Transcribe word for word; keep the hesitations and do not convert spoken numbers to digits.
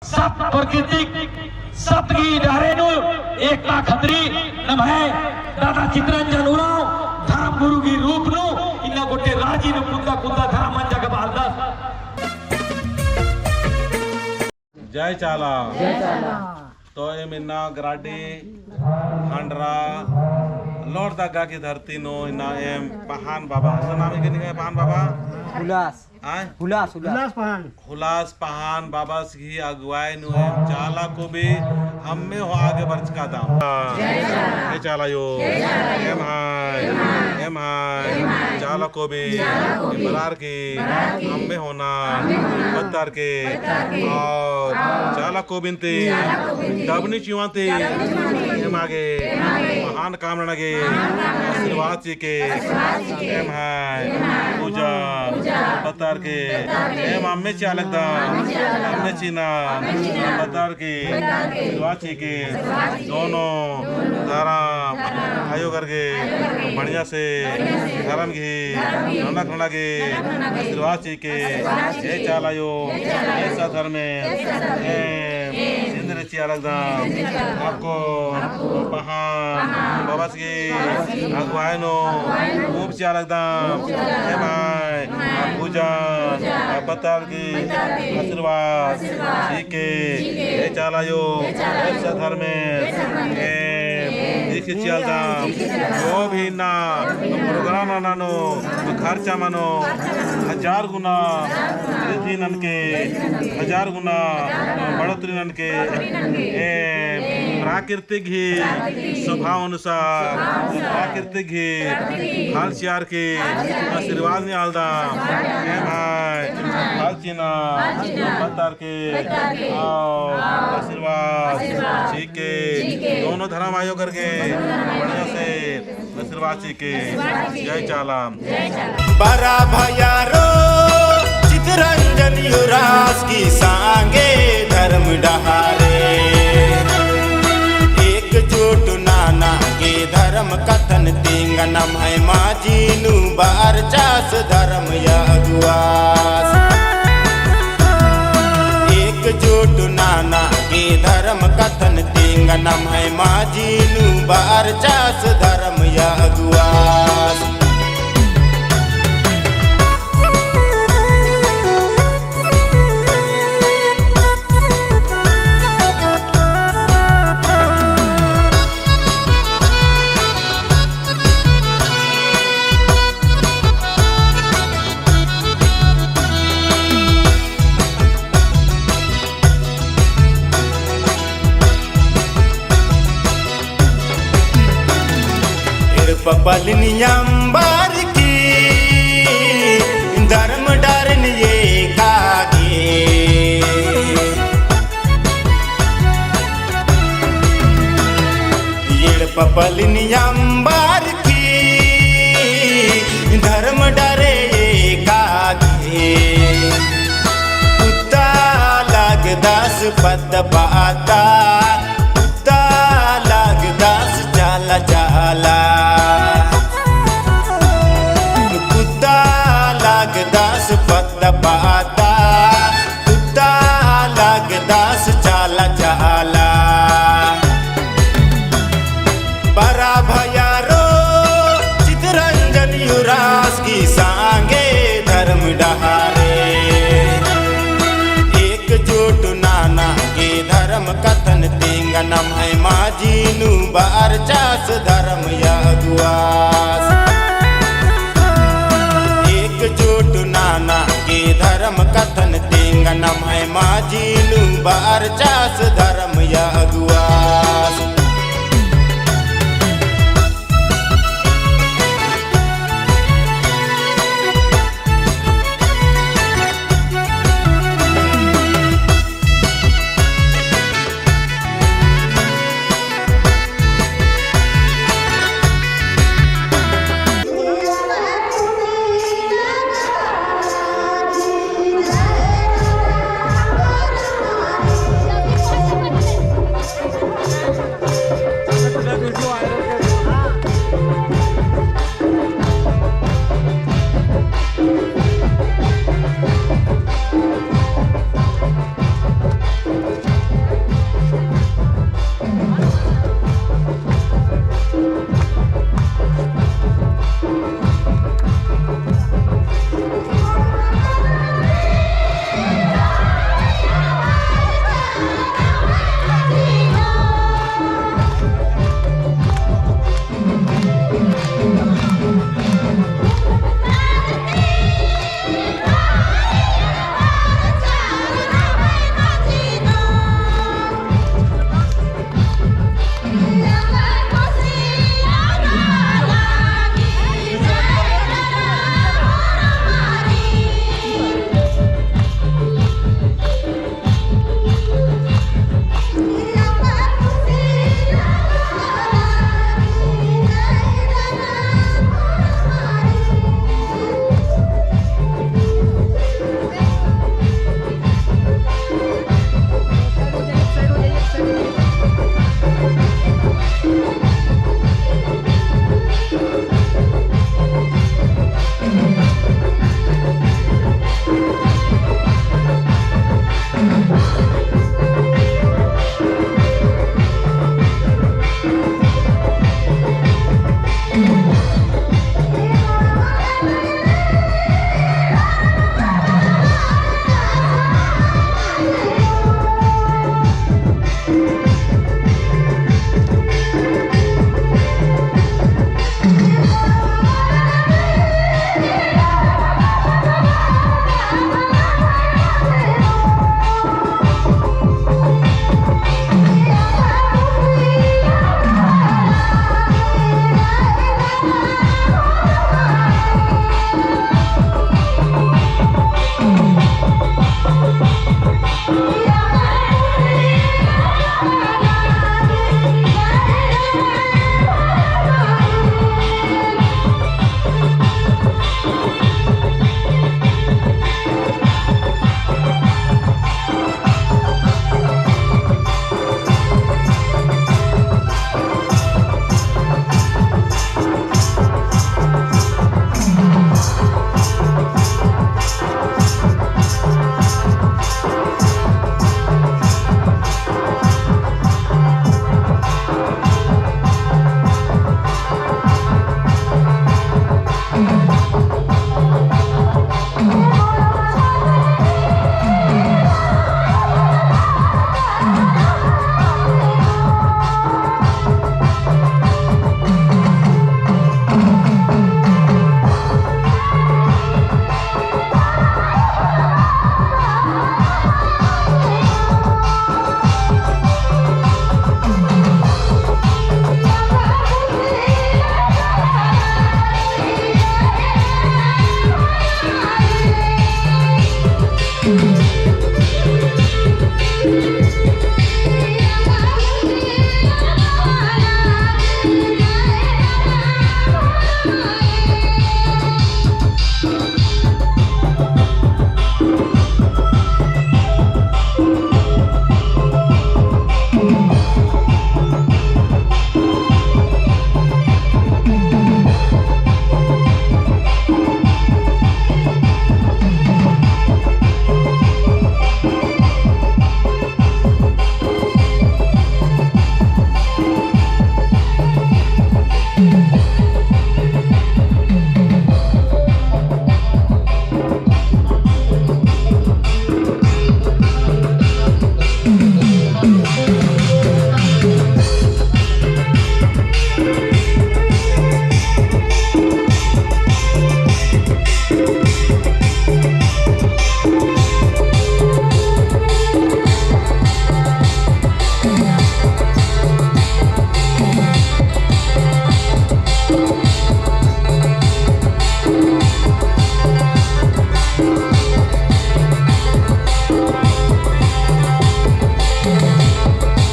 सत प्रकृतिक सत गही डहरे नू एकता खतरी नम्है दादा चितरंजन उराँव धर्म गुरु गही रूप नू इन्ना गोटे राजी नू कुद्दा कुद्दा धर्म मंजा गा बआलदस। जय चाला। जय चाला। तो एम इन्ना गराडी, हंडरा, लोहरदगा की धरती नू इन्ना एम पहान बाबा, असला नाम है कि नहीं है पहान बाबा? हुलास। आय? हुलास, हुलास। हुलास पहान। हुलास पहान बाबस गही अगुवाई नू एम चाला कोबी अम्मे होआ गे बरचकादम। जय चाला। जय चाला आयो। जय चाला आयो। एम्है। एम्है। एम्है। चाला कोबी। चाला कोबी। बरार की। बरार की। अम्मे होना। अम्मे होना। पत्तर के। पत्तर के। और चाला कोबिन ती। चाला कोबिन ती। दबनी चिवान ती। दबनी चिवान ती। एमा गे। एमा गे। महान काम नना गे। महान काम नना गे। आशीर्वाद चिके। आशीर्वाद चिके। एम्है। एम्है। पूजा। पूजा। पत्तर के। पत्तर के। एम अम्मे चिआ लगदम। अम्मे चिआ लगदम। अम्मे चिना। अम्मे चिना। पत्तर के। पत्तर के। आशीर्वाद चिके। दोनों धरम आयो करके बढ़िया से धरम गही नलख नना गे आशीर्वाद चिके। जय चाला आयो, जय सत धर्मे, एम सिंदरी चिआ लगदम। अक्कु पहान बाबस गही अगुवाई नू खूब चिआ लगदम। एम्है पूजन पत्तर की आशीर्वाद चिके। जय चाला आयो, जय सत धर्मे, एम चिआ लगदम। जो भी इन्ना program नना नू खर्चा मनो, हजार गुना वृद्धि ननके, हजार गुना बढ़ोतरी ननके। एम प्राकृतिक ही स्वभाव अनुसार, प्राकृतिक ही हाल चिअर की आशीर्वाद नेआलदम। एम्है हाल चिना पत्तर के और आशीर्वाद चिके। दोनों धर्म आयो करके बढ़िया से आशीर्वाद चिके। जय चाला। बरा भैयारो चितरंजन उराँवस की संगे धर्म डहरे एकजुट नना गे धर्म कत्थन तिंगनम है माजी नू बरचस धर्म अगुवास। एकजुट नना गे धर्म कत्थन तिंगनम है माजी नू बरचस धर्म अगुवास। एड़पा पल्लिन अम्बर की धर्म डहरेन एका गे। एड़पा पल्लिन अम्बर की धर्म डहरे एका गे। कुत्ता लगदस पत्त पत्ता, कुत्ता लगदस चाला चाला। कुत्ता लगदस पत्त पत्ता, कुत्ता लगदस चाला चाला। बरा भैयारो चितरंजन उराँवस की संगे धर्म डहरे एकजुट नना गे धर्म कत्थन तिंगनम है माजी नू बरचस धर्म अगुवास। एकजुट नना गे धर्म कत्थन तिंगनम है माजी नू बरचस धर्म अगुवास।